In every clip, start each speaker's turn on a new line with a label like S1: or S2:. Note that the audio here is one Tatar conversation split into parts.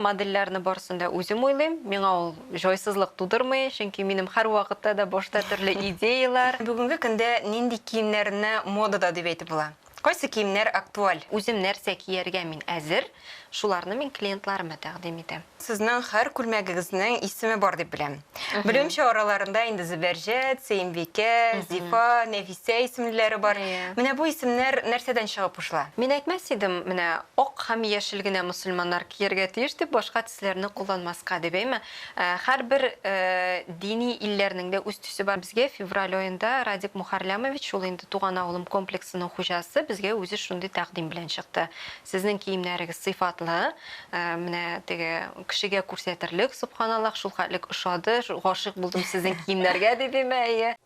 S1: Модельләрне барысын да үзем уйлыйм. Миңа ул җайсызлык тудырмый, чөнки минем һәрвакытта да башта төрле идеяләр.
S2: Бүгенге көндә нинди киемнәрне модада дип әйтеп була? Кайсы киемнәр актуаль?
S1: Үзем нәрсә кияргә мин әзер, шуларны мин клиентларыма тәкъдим итәм.
S2: Сезнең һәр күлмәгегезнең исеме бар дип беләм. Белүемчә, араларында инде Зөбәрҗәт, Сөембикә, Зифа, Нәфисә исемлеләре бар. Менә бу исемнәр нәрсәдән чыгып кушыла?
S1: Мин әйтмәс идем, менә ак һәм яшел генә мөселманнар кияргә тиеш дип, башка төсләрне кулланмаска дип, әйме? Һәрбер дини илләрнең дә үз төсе бар. Безгә февраль аенда Радик Мухарлямович, ул инде Туган авылым комплексының хуҗасы, безгә үзе шундый тәкъдим белән чыкты. Сезнең киемнәрегез сыйфатлы, менә теге кешегә күрсәтерлек, сөбханаллаһ, шулхәтлек ошады, гашыйк булдым сезнең киемнәргә, дип, әйме, әйе.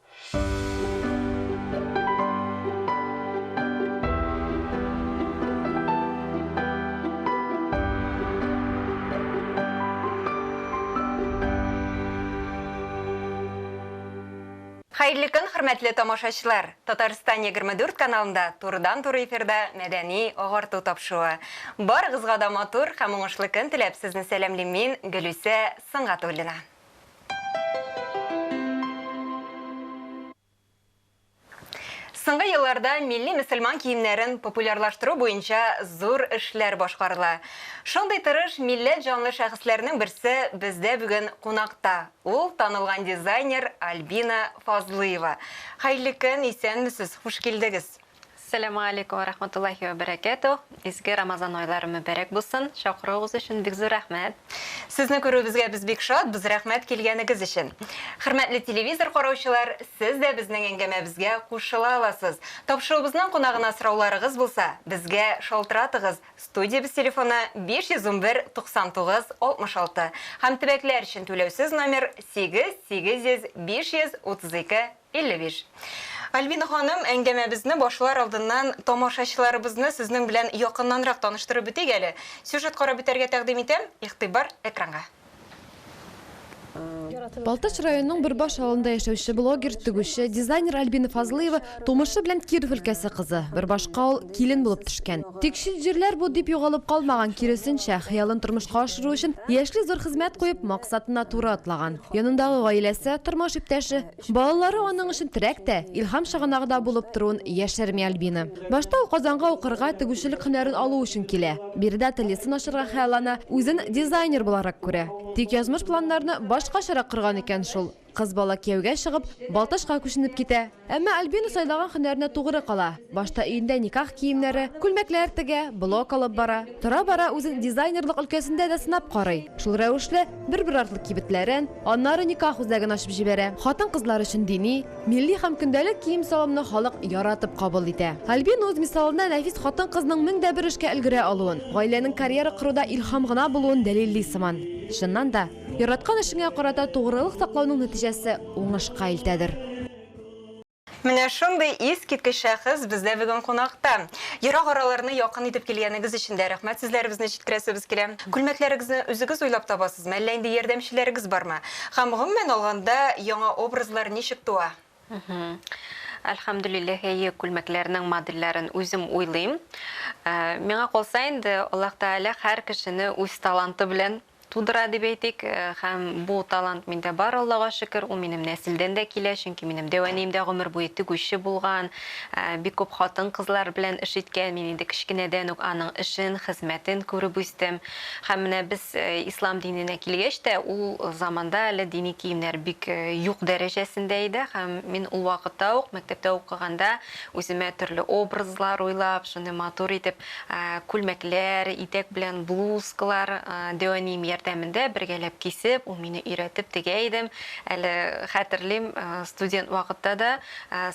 S2: Хәерле көн, хөрмәтле тамашачылар! Татарстан 24 каналында турыдан-туры эфирда Мәдәни агарту тапшыруы. Барыгызга да матур һәм уңышлы көн теләп, сезне сәламлим мин, Гөлүсә Сөнгатуллина. Соңгы елларда милли мөселман киемнәрен популярлаштыру буенча зур эшләр башкарыла. Шундый тырыш, милләт җанлы шәхесләрнең берсе бездә бүген кунакта. Ул, танылган дизайнер Альбина Фазлыева. Хәерле көн, исәнмесез, хуш килдегез!
S1: Әссәләмү галәйкүм вә рахматуллаһи вә бәрәкәтүһ. Изге Рамазан айлары мөбарәк булсын. Чакыруыгыз өчен бик зур рәхмәт.
S2: Сезне күрүебезгә без бик шат, без рәхмәт килгәнегез өчен. Хөрмәтле телевизор караучылар, сез дә безнең әңгәмәбезгә кушыла аласыз. Тапшыруыбызның кунагына сорауларыгыз булса, безгә шалтыратыгыз, студиябез телефоны 511 99 66 һәм төбәкләр өчен түләүсез номер 8 800 532 55. Альбина ханым, әңгәмәбезне башлар алдыннан тамашачыларыбызны сезнең белән якыннанрак таныштырып үтик әле. Сюжет карап үтәргә тәкъдим итәм, игътибар экранга.
S3: Балтач районының Бөрбаш авылында яшәүче блогер, тегүче, дизайнер Альбина Фазлыева тумышы белән Киров өлкәсе кызы. Бөрбашка ул килен булып төшкән. Тик чит җирләр бу дип югалып калмаган, киресенчә, хыялын тормышка ашыру өчен яшьли зур хезмәт куеп, максатына туры атлаган. Янындагы гаиләсе, тормыш иптәше, Балалары аның өчен терәк тә, илһам чыганагы да булып торуын яшерми Альбина. Башта ул Казанга укырга, тегүчелек һөнәрен алу өчен килә. Биредә ательесын ачарга хыяллана, үзен дизайнер буларак күрә. Тик язмыш планнарны башкачарак корган икән шул. Кыз бала кияүгә чыгып, Балтачка күченеп китә. Әмма Альбина сайлаган һөнәренә тугры кала. Башта өендә никах киемнәре, күлмәкләр тегә, блог алып бара. Тора-бара үзен дизайнерлык өлкәсендә дә сынап карый. Шул рәвешле, бер-бер артлы кибетләрен, аннары никах үзәген ачып җибәрә. Хатын-кызлар өчен дини, милли һәм көндәлек кием-салымны халык яратып кабул итә. Альбина үз мисалында нәфис хатын-кызның мең дә бер эшкә өлгерә алуын, гаиләнең карьера коруда илһам гына булуын дәлилли сыман. Чыннан да, яраткан эшеңә карата тугрылык саклауның нәтиҗәсе уңышка илтәдер.
S2: Менә шундый искиткеч шәхес бездә бүген кунакта. Ерак араларны якын итеп килгәнегез өчен дә рәхмәт сүзләребезне җиткерәсебез килә. Күлмәкләрегезне үзегез уйлап табасызмы, әллә инде ярдәмчеләрегез бармы? Һәм гомумән алганда, яңа образлар ничек туа?
S1: Әлхәмдүлилләһ, әйе, күлмәкләрнең модельләрен үзем уйлыйм. Миңа калса инде, Аллаһ Тәгалә һәр кешене үз таланты белән Тудыра дип әйтик, һәм бу талант миндә бар, Аллага шөкер, ул минем нәселдән дә килә, чөнки минем дәү әнием дә гомер буе тегүче булган, бик күп хатын-кызлар белән эш иткән, мин инде кечкенәдән үк аның эшен, хезмәтен күреп үстем. Һәм менә без ислам диненә килгәч тә, ул заманда әле дини киемнәр бик юк дәрәҗәсендә иде, һәм мин ул вакытта ук, мәктәптә укыганда, үземә төрле образлар уйлап, шундый матур итеп, Күлмәкләр, итәк белән блузкалар дәү әнием ярдәмендә бергәләп кисеп, ул мине өйрәтеп тегә идем. Әле хәтерлим, студент вакытта да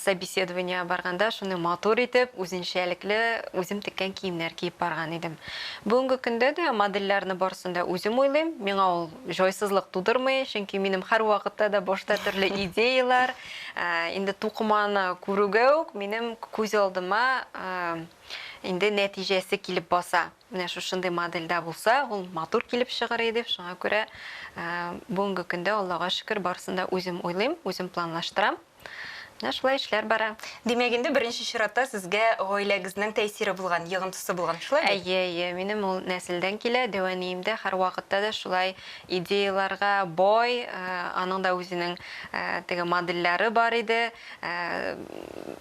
S1: собеседованиега барганда шундый матур итеп, үзенчәлекле үзем теккән киемнәр киеп барган идем. Бүгенге көндә дә модельләрне барысын да үзем уйлыйм. Миңа ул җайсызлык тудырмый, чөнки минем һәрвакытта да башта төрле идеяләр, инде тукыманы күрүгә үк минем күз алдыма Инде нәтиҗәсе килеп баса. Менә шушындый модельдә булса, ул матур килеп чыгыр иде. Шуңа күрә бүгенге көндә, Аллага шөкер, барысын да үзем уйлыйм, үзем планлаштырам. Менә шулай эшләр бара.
S2: Димәк, инде беренче чиратта сезгә гаиләгезнең тәэсире булган, йогынтысы булган, шулай бит?
S1: Әйе, әйе, минем ул нәселдән килә. Дәү әнием дә һәрвакытта да шулай идеяләргә бай, аның да үзенең теге модельләре бар иде.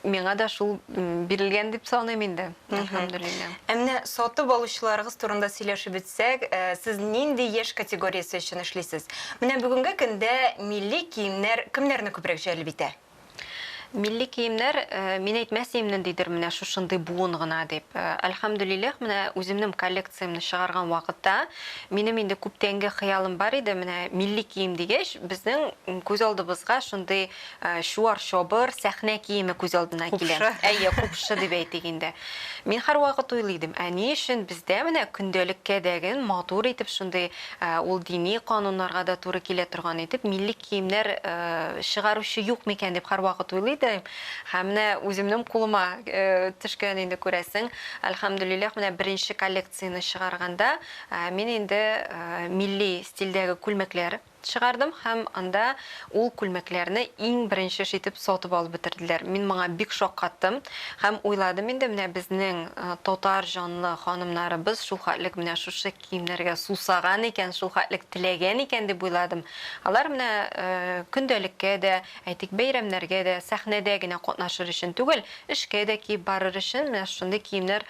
S1: Миңа да шул бирелгән дип саныйм инде, әлхәмдүлилләһ.
S2: Ә менә сатып алучыларыгыз турында сөйләшеп үтсәк, сез нинди яшь категориясе өчен эшлисез? Менә бүгенге көндә милли киемнәр кемнәрне күбрәк җәлеп итә?
S1: Милли киемнәр, мин әйтмәс идем ниндидер менә шушындый буын гына дип. Әлхәмдүлилләһ, менә үземнең коллекциямне чыгарган вакытта, минем инде күптәнге хыялым бар иде, менә милли кием дигәч, безнең күз алдыбызга шундый чуар чобыр, сәхнә киеме күз алдына килә.
S2: Купшы.
S1: Әйе, купшы дип әйтик инде. Мин һәрвакыт уйлый идем, ә ни өчен бездә менә көндәлеккә дәген матур итеп шундый, ул дини кануннарга да туры килә торган итеп милли киемнәр чыгаручы юк микән дип һәрвакыт уйлый идем. Һәм менә үземнең кулыма төшкән инде, күрәсең. Әлхәмдүлилләһ, менә беренче коллекцияне чыгарганда мин инде милли стильдәге күлмәкләр чыгардым һәм анда ул күлмәкләрне иң беренче эш итеп сатып алып бетерделәр. Мин моңа бик шаккаттым һәм уйладым инде, менә безнең татар җанлы ханымнарыбыз шул хәтлек менә шушы киемнәргә сусаган икән, шул хәтлек теләгән икән дип уйладым. Алар менә көндәлеккә дә, әйтик, бәйрәмнәргә дә, сәхнәдә генә катнашыр өчен түгел, эшкә дә киеп барыр өчен менә шушындый киемнәр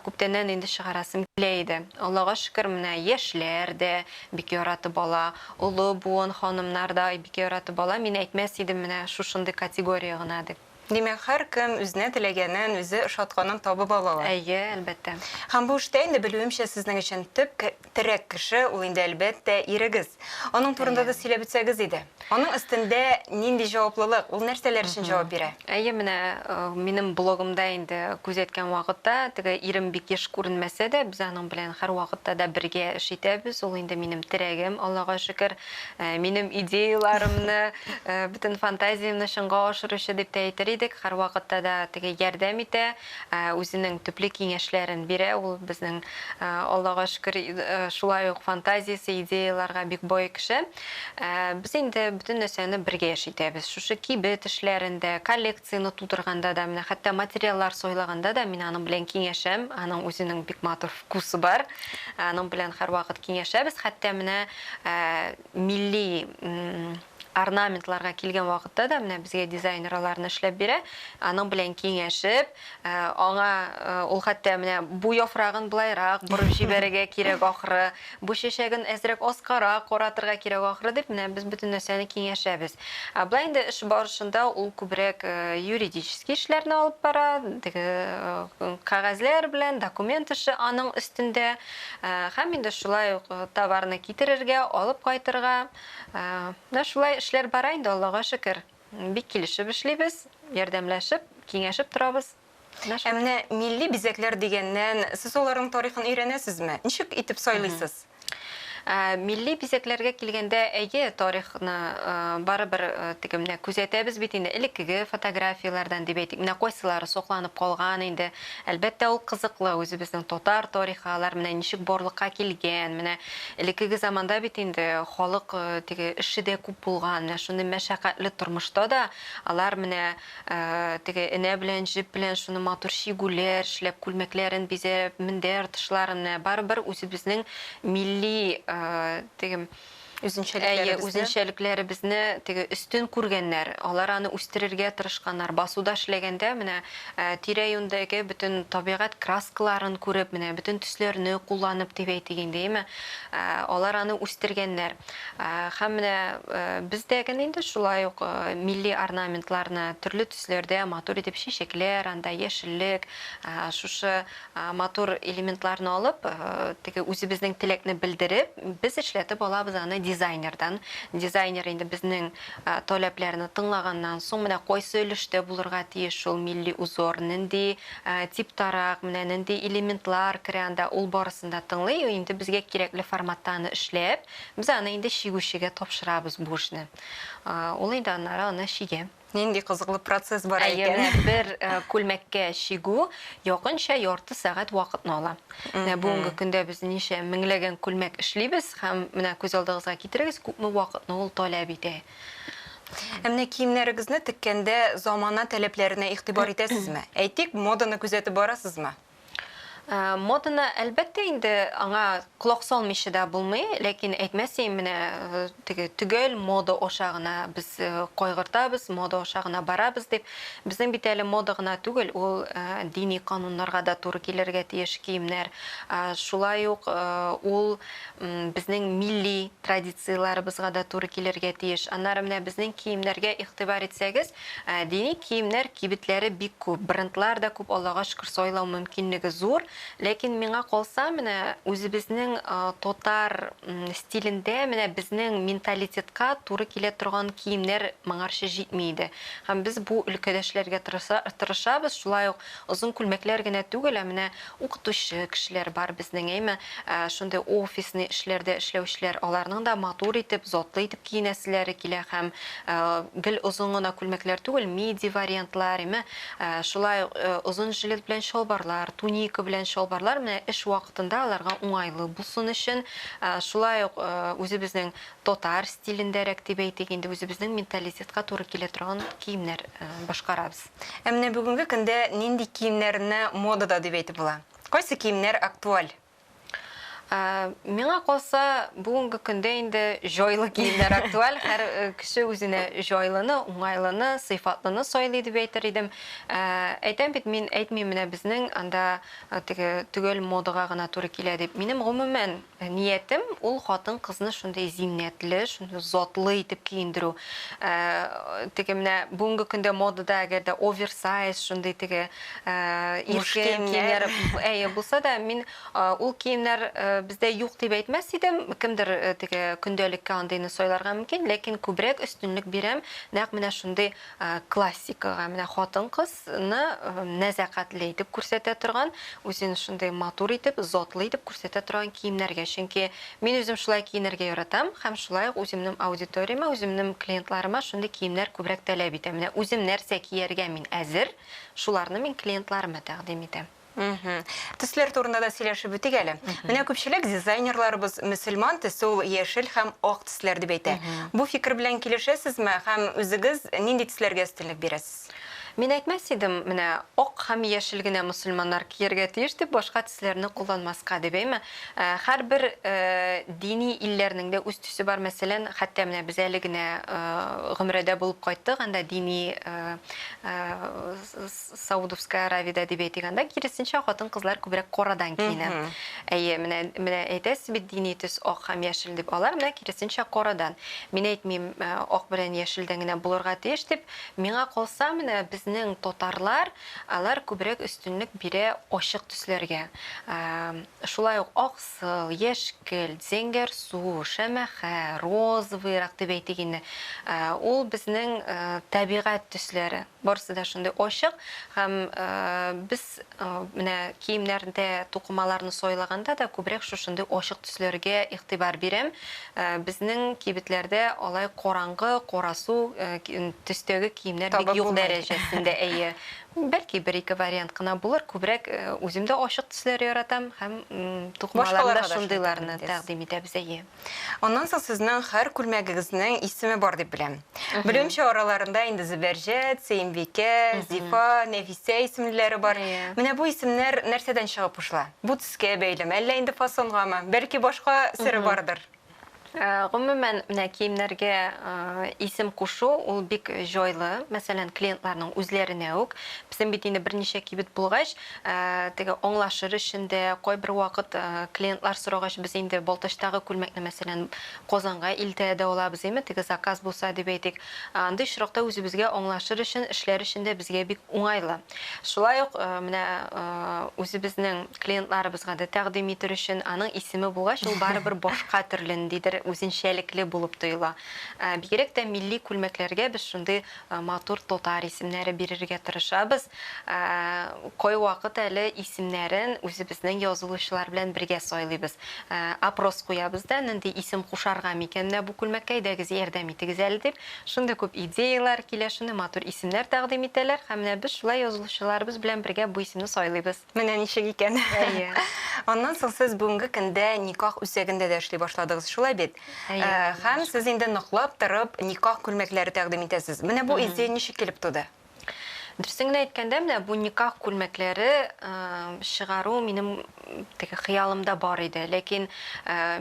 S1: күптәннән инде чыгарасым килә иде. Аллага шөкер, менә яшьләр дә бик яратып ала, олы буын ханымнар да бик яратып ала. Мин әйтмәс идем менә шушындый категория гына дип.
S2: Димәк, һәркем үзенә теләгәнен, үзе ошатканын табып ала ала.
S1: Әйе, әлбәттә.
S2: Һәм бу эштә инде, белүемчә, сезнең өчен төп терәк кеше, ул инде, әлбәттә, ирегез. Аның турында да сөйләп үтсәгез иде. Аның өстендә нинди җаваплылык, ул нәрсәләр өчен җавап бирә?
S1: Әйе, менә минем блогымда инде күзәткән вакытта, теге ирем бик еш күренмәсә дә, без аның белән һәрвакытта да бергә эш итәбез. Ул инде минем терәгем, Аллага шөкер. Минем идеяларымны, бөтен фантазиямне чынга ашыручы дип тә әйтер идек. Һәрвакытта да теге ярдәм итә, үзенең төпле киңәшләрен бирә. Ул безнең, Аллага шөкер, шулай ук фантазиясе, идеяларга бик бай кеше. Без инде бөтен нәрсәне бергә эш итәбез. Шушы кибет эшләрендә, коллекцияне тудырганда да, менә хәтта материаллар сайлаганда да мин аның белән киңәшәм. Аның үзенең бик матур вкусы бар. Аның белән һәрвакыт киңәшәбез. Хәтта менә милли орнаментларга килгән вакытта да менә безгә дизайнер аларны эшләп бирә. Аның белән киңәшеп, аңа ул хәтта менә бу яфрагын былайрак борып җибәрергә кирәк ахры, бу чәчәген әзрәк аскарак каратырга кирәк ахры дип, менә без бөтен нәрсәне киңәшәбез. Ә болай инде эш барышында ул күбрәк юридический эшләрне алып бара, теге кәгазьләр белән, документ эше аның өстендә. Һәм инде шулай ук товарны китерергә, алып кайтырга. Менә шулай эшләр бара инде, Аллага шөкер. Бик килешеп эшлибез, ярдәмләшеп, киңәшеп торабыз.
S2: Менә Ә менә милли бизәкләр дигәннән, сез аларның тарихын өйрәнәсезме? Ничек итеп сайлыйсыз?
S1: Милли бизәкләргә килгәндә, әйе, тарихны барыбер теге менә күзәтәбез бит инде, элеккеге фотографияләрдән дип әйтик, менә кайсылары сакланып калган инде. Әлбәттә, ул кызыклы, үзебезнең татар тарихы, алар менә ничек барлыкка килгән, менә элеккеге заманда бит инде халык теге эше дә күп булган, менә шундый мәшәкатьле тормышта да алар менә Теге энә белән, җеп белән шуны матур чигүләр эшләп, күлмәкләрен бизәп, мендәр тышларын, менә барыбер үзебезнең милли теге
S2: Үзенчәлекләребезне.
S1: Әйе, үзенчәлекләребезне теге өстен күргәннәр. Алар аны үстерергә тырышканнар. Басуда эшләгәндә менә тирә-юньдәге бөтен табигать краскаларын күреп, менә бөтен төсләрне кулланып дип әйтик инде, әйеме? Алар аны үстергәннәр. Һәм менә без дә генә инде шулай ук милли орнаментларны төрле төсләрдә матур итеп чәчәкләр, анда яшеллек, шушы матур элементларны алып, теге үзебезнең теләкне белдереп, без эшләтеп алабыз аны дизайнердан. Дизайнер инде безнең таләпләрне тыңлаганнан соң, менә кайсы өлештә булырга тиеш шул милли узор, нинди типтарак, менә нинди элементлар керә анда, ул барысын да тыңлый, инде безгә кирәкле форматта аны эшләп, Без аны инде чигүчегә тапшырабыз бу эшне. Ул инде аннары аны чигә.
S2: Нинди кызыклы процесс бара
S1: икән. Әйе, менә бер күлмәккә чигү якынча ярты сәгать вакытны ала. Менә бүгенге көндә без ничә меңләгән күлмәк эшлибез һәм менә күз алдыгызга китерегез, күпме вакытны ул таләп итә.
S2: Ә менә киемнәрегезне теккәндә замана таләпләренә игътибар итәсезме? Әйтик, моданы күзәтеп барасызмы?
S1: Э, моданы, әлбәттә инде, аңа колак салмыйча да булмый, ләкин әйтмәс идем, менә э, теге төгәл мода аша гына без э, кайгыртабыз, мода аша гына барабыз дип. Безнең бит әле мода гына түгел, ул дини кануннарга да туры килергә тиеш киемнәр. Шулай ук ул безнең милли традицияләребезгә дә туры килергә тиеш. Аннары менә безнең киемнәргә игътибар итсәгез, дини киемнәр кибетләре бик күп, брендлар да күп, Аллага шөкер, сайлау мөмкинлеге зур. Ләкин миңа калса, менә үзебезнең татар стилендә, менә безнең менталитетка туры килә торган киемнәр моңарчы җитми иде. Һәм без бу өлкәдә эшләргә тырышабыз, шулай ук озын күлмәкләр генә түгел, ә менә Укытучы кешеләр бар безнең, әйме, шундый офисный эшләрдә эшләүчеләр, аларның да матур итеп, затлы итеп киенәселәре килә һәм гел озын гына күлмәкләр түгел, миди вариантлар, әйме, шулай ук озын жилет белән чалбарлар, туника белән чалбарлар, менә эш вакытында аларга уңайлы булсын өчен, шулай ук үзебезнең татар стилендәрәк дип әйтик инде, үзебезнең менталитетка туры килә торган киемнәр башкарабыз.
S2: Ә менә бүгенге көндә нинди киемнәрне модада дип әйтеп була? Кайсы киемнәр актуаль?
S1: Миңа калса, бүгенге көндә инде җайлы киемнәр актуаль. Һәр кеше үзенә җайлыны, уңайлыны, сыйфатлыны сайлый дип әйтер идем. Әйтәм бит, мин әйтмим менә безнең анда теге төгәл модага гына туры килә дип. Минем гомумән Ниятем, ул хатын-кызны шундый зиннәтле, шундый затлы итеп киендерү. Теге менә бүгенге көндә модада әгәр дә оверсайз, шундый теге иркен киемнәр, әйе, булса да, мин ул киемнәр бездә юк дип әйтмәс идем. Кемдер теге көндәлеккә андыйны сайларга мөмкин, ләкин күбрәк өстенлек бирәм нәкъ менә шундый классикага. Менә хатын-кыз ны нәзакәтле итеп күрсәтә торган, үзен шундый матур итеп, затлы итеп күрсәтә торган киемнәргә. Чөнки мин үзем шулай киенергә яратам һәм шулай ук үземнең аудиториямә, үземнең клиентларыма шундый киемнәр күбрәк таләп итәм. Менә үзем нәрсә кияргә мин әзер, шуларны мин клиентларыма тәкъдим итәм.
S2: Төсләр турында да сөйләшеп үтик әле. Менә күпчелек дизайнерларыбыз мөселман төсе ул яшел һәм ак төсләр дип әйтә. Бу фикер белән килешәсезме һәм үзегез нинди төсләргә өстенлек бирәсез?
S1: Мин әйтмәс идем, менә ак һәм яшел генә мөселманнар кияргә тиеш дип, башка төсләрне кулланмаска дип, әйме? Һәрбер дини илләрнең дә үз төсе бар. Мәсәлән, хәтта менә без әле генә Гомрәдә булып кайттык, анда дини Саудовская Аравиядә дип әйтик, анда киресенчә хатын-кызлар күбрәк карадан киенә. Әйе, менә менә әйтәсез бит дини төс ак һәм яшел дип, алар менә киресенчә карадан. Мин әйтмим, ак белән яшелдән генә булырга тиеш дип. Миңа калса, менә безнең татарлар, алар күбрәк өстенлек бирә ачык төсләргә. Шулай ук аксыл, яшькелт, зәңгәрсу, шәмәхә, розовыйрак дип әйтик инде. Ул безнең табигать төсләре. Барысы да шундый ачык һәм без менә киемнәрдә тукымаларны сайлаганда да күбрәк шушындый ачык төсләргә игътибар бирәм. Безнең кибетләрдә алай караңгы, карасу төстәге киемнәр бик юк дәрәҗәсендә, әйе. Бәлки бер-ике вариант кына булыр, күбрәк үзем дә ачык төсләр яратам һәм тукымаларны да шундыйларны тәкъдим итәбез, әйе.
S2: Аннан соң сезнең һәр күлмәгегезнең исеме бар дип беләм. Белүемчә, араларында инде Зөбәрҗәт, Сөембикә, Зифа, Нәфисә исемлеләре бар. Менә бу исемнәр нәрсәдән чыгып кушыла? Бу төскә бәйлеме, әллә инде фасонгамы? Бәлки башка сере бардыр?
S1: Гомумән, менә киемнәргә исем кушу ул бик җайлы. Мәсәлән, клиентларның үзләренә үк. Безнең бит инде берничә кибет булгач, Теге аңлашыр өчен дә, кайбер вакыт клиентлар сорагач, без инде Балтачтагы күлмәкне, мәсәлән, Казанга илтә дә алабыз, әйме, теге заказ булса дип әйтик. Андый очракта үзебезгә аңлашыр өчен, эшләр өчен дә безгә бик уңайлы. Шулай ук менә үзебезнең клиентларыбызга да тәкъдим итер өчен, аның исеме булгач, ул барыбер башка төрле, ниндидер үзенчәлекле булып тоела. Бигрәк тә милли күлмәкләргә без шундый матур татар исемнәре бирергә тырышабыз. Кайвакыт әле исемнәрен үзебезнең язылучылар белән бергә сайлыйбыз. Опрос куябыз да, нинди исем кушарга микән менә бу күлмәккә, әйдәгез, ярдәм итегез әле дип. Шундый күп идеяләр килә, шундый матур исемнәр тәкъдим итәләр һәм менә без шулай язылучыларыбыз белән бергә бу исемне сайлыйбыз.
S2: Менә ничек икән.
S1: Әйе.
S2: Аннан соң сез бүгенге көндә никах үзәгендә дә эшли башладыгыз, шулай бит? бит. Һәм сез инде ныклап торып никах күлмәкләре тәкъдим итәсез. Менә бу идея ничек килеп туды?
S1: Дөресен генә әйткәндә, менә бу никах күлмәкләре чыгару минем теге хыялымда бар иде. Ләкин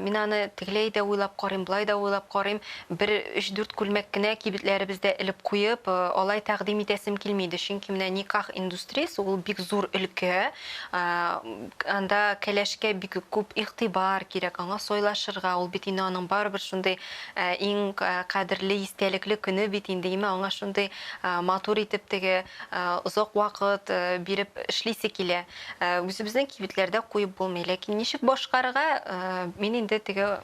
S1: мин аны тегеләй дә уйлап карыйм, болай да уйлап карыйм. Бер өч-дүрт күлмәк кенә кибетләребездә элеп куеп, алай тәкъдим итәсем килми иде. Чөнки менә никах индустриясе ул бик зур өлкә. Анда кәләшкә бик күп игътибар кирәк, аңа сайлашырга, ул бит инде аның барыбер шундый иң кадерле, истәлекле көне бит инде, име, аңа шундый матур итеп теге озак вакыт биреп эшлисе килә. Үзебезнең кибетләрдә куеп булмый. Ләкин ничек башкарырга, мин инде теге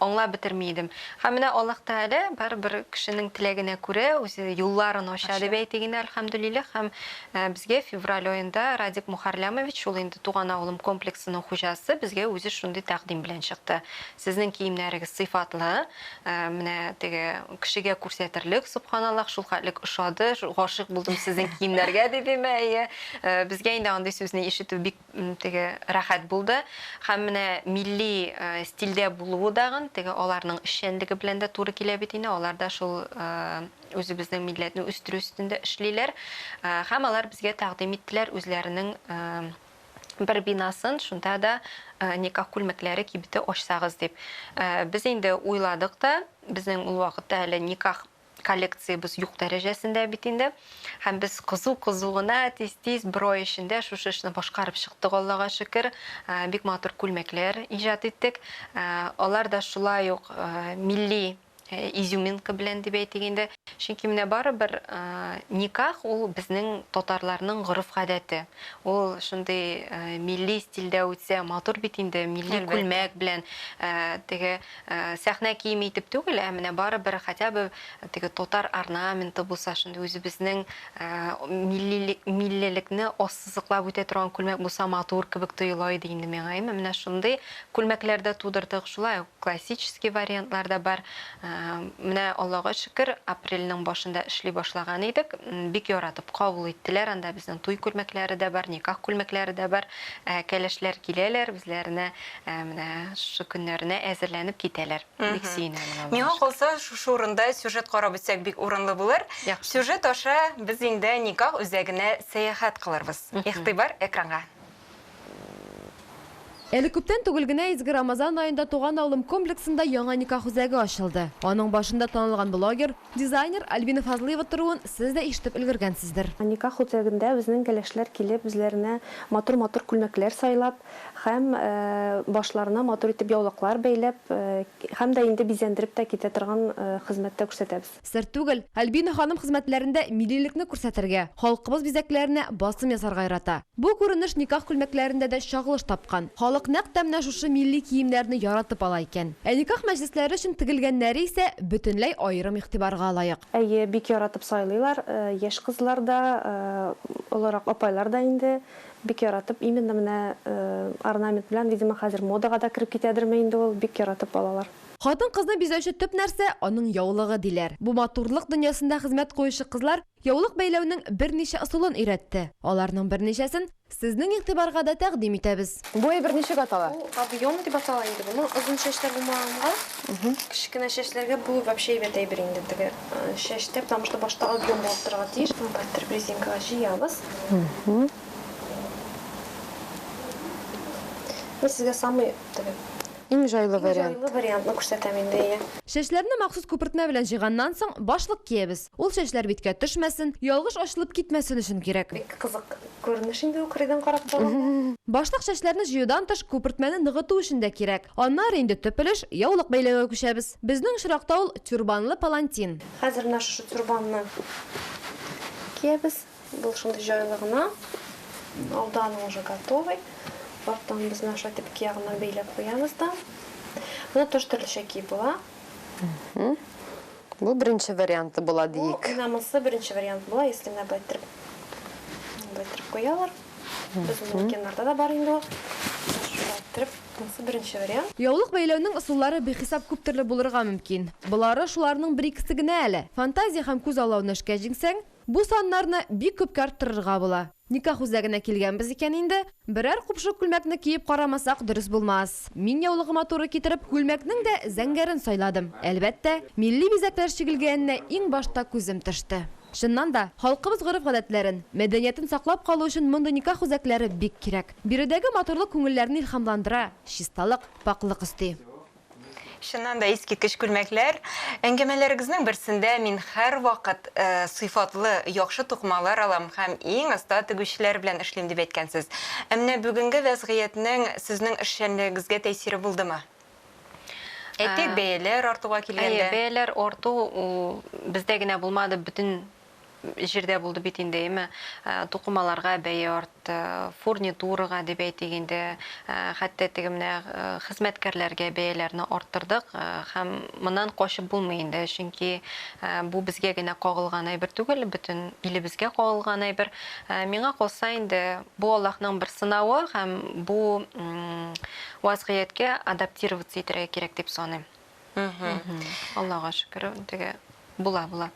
S1: аңлап бетерми идем. Һәм менә Аллаһ Тәгалә барыбер кешенең теләгенә күрә үзе юлларын ача дип әйтик инде, әлхәмдүлилләһ. Һәм безгә февраль аенда Радик Мухарлямович, ул инде Туган авылым комплексының хуҗасы, безгә үзе шундый тәкъдим белән чыкты. Сезнең киемнәрегез сыйфатлы, Менә теге кешегә күрсәтерлек, собханаллах, шул хәтлек ошады, гашыйк булдым сезнең киемнәргә, диде мә, әйе. Безгә инде андый сүзне ишетү бик теге рәхәт булды. Һәм менә милли стильдә булуы дагын, теге аларның эшчәнлеге белән дә туры килә бит инде, алар да шул үзебезнең милләтне үстерү өстендә эшлиләр. Һәм алар безгә тәкъдим иттеләр үзләренең бер бинасын, шунда да никах күлмәкләре кибете ачсагыз дип. Без инде уйладык та, безнең ул вакытта әле никах коллекциябез юк дәрәҗәсендә бит инде. Һәм без кызу-кызу гына, тиз-тиз бер ай эчендә шушы эшне башкарып чыктык, Аллага шөкер. Бик матур күлмәкләр иҗат иттек. Алар да шулай ук милли изюминка белән дип әйтик инде. Чөнки менә барыбер никах ул безнең татарларның гореф-гадәте. Ул шундый милли стильдә үтсә, матур бит инде, милли күлмәк белән, теге сәхнә киеме итеп түгел, ә менә барыбер хотя бы теге татар орнаменты булса, шундый үзебезнең миллилекне ассызыклап үтә торган күлмәк булса, матур кебек тоела иде инде миңа. Әмма менә шундый күлмәкләр дә тудырдык, шулай ук классический вариантлар да бар. Менә Аллага шөкер, апрельнең башында эшли башлаган идек. Бик яратып кабул иттеләр. Анда безнең туй күлмәкләре дә бар, никах күлмәкләре дә бар. Кәләшләр киләләр, үзләренә менә шушы көннәренә әзерләнеп китәләр. Бик сөенәмен, Аллага
S2: Миңа калса, шушы урында сюжет карап үтсәк бик урынлы булыр. Яхшы. Сюжет аша без инде никах үзәгенә сәяхәт кылырбыз. Игътибар экранга.
S3: Әле күптән түгел генә изге Рамазан аенда Туган авылым комплексында яңа никах үзәге ачылды. Аның башында танылган блогер, дизайнер Альбина Фазлыева торуын сез дә ишетеп өлгергәнсездер.
S4: Никах үзәгендә безнең кәләшләр килеп, үзләренә матур-матур күлмәкләр сайлап һәм башларына матур итеп яулыклар бәйләп һәм дә инде бизәндереп тә китә торган хезмәт тә күрсәтәбез.
S3: Сер түгел, Альбина ханым хезмәтләрендә миллилекне күрсәтергә, халкыбыз бизәкләренә басым ясарга ярата. Бу күренеш никах күлмәкләрендә дә чагылыш тапкан. Халык нәкъ тә менә шушы милли киемнәрне яратып ала икән. Ә никах мәҗлесләре өчен тегелгәннәре исә бөтенләй аерым игътибарга лаек.
S4: Әйе, бик яратып сайлыйлар, яшь кызлар да, олырак апайлар да инде бик яратып, именно менә орнамент белән, видимо, хәзер модага да кереп китәдерме инде ул, бик яратып алалар.
S3: Хатын-кызны бизәүче төп нәрсә, аның яулыгы, диләр. Бу матурлык дөньясында хезмәт куючы кызлар яулык бәйләүнең берничә ысулын өйрәтте. Аларның берничәсен сезнең игътибарга да тәкъдим итәбез.
S5: Бу әйбер ничек атала?
S6: Бу объем дип атала инде. Моның озын чәчләр булмаганга, кечкенә чәчләргә бу вообще әйбәт әйбер инде теге чәчтә, потому что башта объем булып торырга тиеш. Монда иттереп резинкага җыябыз. Мин сезгә самый теге
S5: Иң җайлы вариант.
S6: Иң җайлы вариантны күрсәтәм инде, әйе.
S3: Чәчләрне махсус күпертмә белән җыйганнан соң, башлык киябез. Ул чәчләр биткә төшмәсен, ялгыш ачылып китмәсен өчен кирәк.
S6: Бик кызык күренеш инде ул кырыйдан карап торганда.
S3: Башлык чәчләрне җыюдан тыш, күпертмәне ныгыту өчен дә кирәк. Аннары инде төп өлеш, яулык бәйләүгә күчәбез. Безнең очракта ул, тюрбанлы палантин.
S6: Хәзер менә шушы тюрбанны киябез. Бу шундый җайлы гына. Алда аның уже готовый. Арттан без менә шулай итеп ике ягыннан бәйләп куябыз да. Моны тоже төрлечә киеп була.
S5: Бу беренче варианты була диик.
S6: Бу менә монысы беренче вариант була, если менә болай иттереп, болай иттереп куялар. Безнең манекеннарда да бар инде ул. Шулай иттереп, монысы беренче вариант.
S3: Яулык бәйләүнең ысуллары бихисап күп төрле булырга мөмкин. Болары шуларның бер-икесе генә әле. Фантазия һәм күз аллауны эшкә җиңсәң, Бу саннарны бик күпкә арттырырга була. Никах үзәгенә килгәнбез икән инде, берәр купшы күлмәкне киеп карамасак дөрес булмас. Мин яулыгыма туры китереп, күлмәкнең дә зәңгәрен сайладым. Әлбәттә, милли бизәкләр чигелгәненә иң башта күзем төште. Чыннан да, халкыбыз гореф-гадәтләрен, мәдәниятен саклап калу өчен мондый никах үзәкләре бик кирәк. Биредәге матурлык күңелләрне илһамландыра, чисталык, пакьлык өсти.
S2: Чыннан да искиткеч күлмәкләр. Әңгәмәләрегезнең берсендә мин һәрвакыт сыйфатлы, яхшы тукымалар алам һәм иң оста тегүчеләр белән эшлим дип әйткәнсез. Ә менә бүгенге вәзгыятьнең сезнең эшчәнлегегезгә тәэсире булдымы? Әйтик, бәяләр артуга килгәндә.
S1: Әйе, бәяләр арту ул бездә генә булмады, бөтен җирдә булды бит инде, әйеме? Тукымаларга бәя артты, фурнитурага дип әйтик инде, хәтта теге менә хезмәткәрләргә бәяләрне арттырдык һәм моннан качып булмый инде, чөнки бу безгә генә кагылган әйбер түгел, бөтен илебезгә кагылган әйбер. Миңа калса инде, бу Аллаһның бер сынавы һәм бу вазгыятькә адаптироваться итәргә кирәк дип саныйм. Аллага шөкер, теге була, була.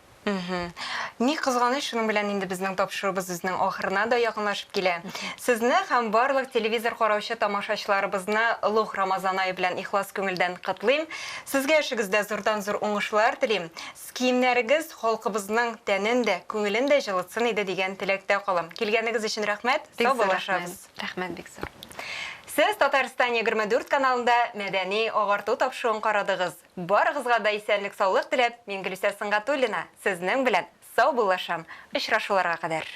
S2: Ни кызганыч, шуның белән инде безнең тапшыруыбыз үзенең ахырына да якынлашып килә. Сезне һәм барлык телевизор караучы тамашачыларыбызны олуг Рамазан ае белән ихлас күңелдән котлыйм. Сезгә эшегездә зурдан-зур уңышлар телим. Киемнәрегез халкыбызның тәнен дә, күңелен дә җылытсын иде дигән теләктә калам. Килгәнегез өчен рәхмәт. Саубуллашабыз.
S1: Рәхмәт бик зур.
S2: Сез Татарстан 24 каналында Мәдәни агарту тапшыруын карадыгыз. Барыгызга да исәнлек-саулык теләп, мин Гөлүсә Сөнгатуллина, сезнең белән саубуллашам. Очрашуларга кадәр.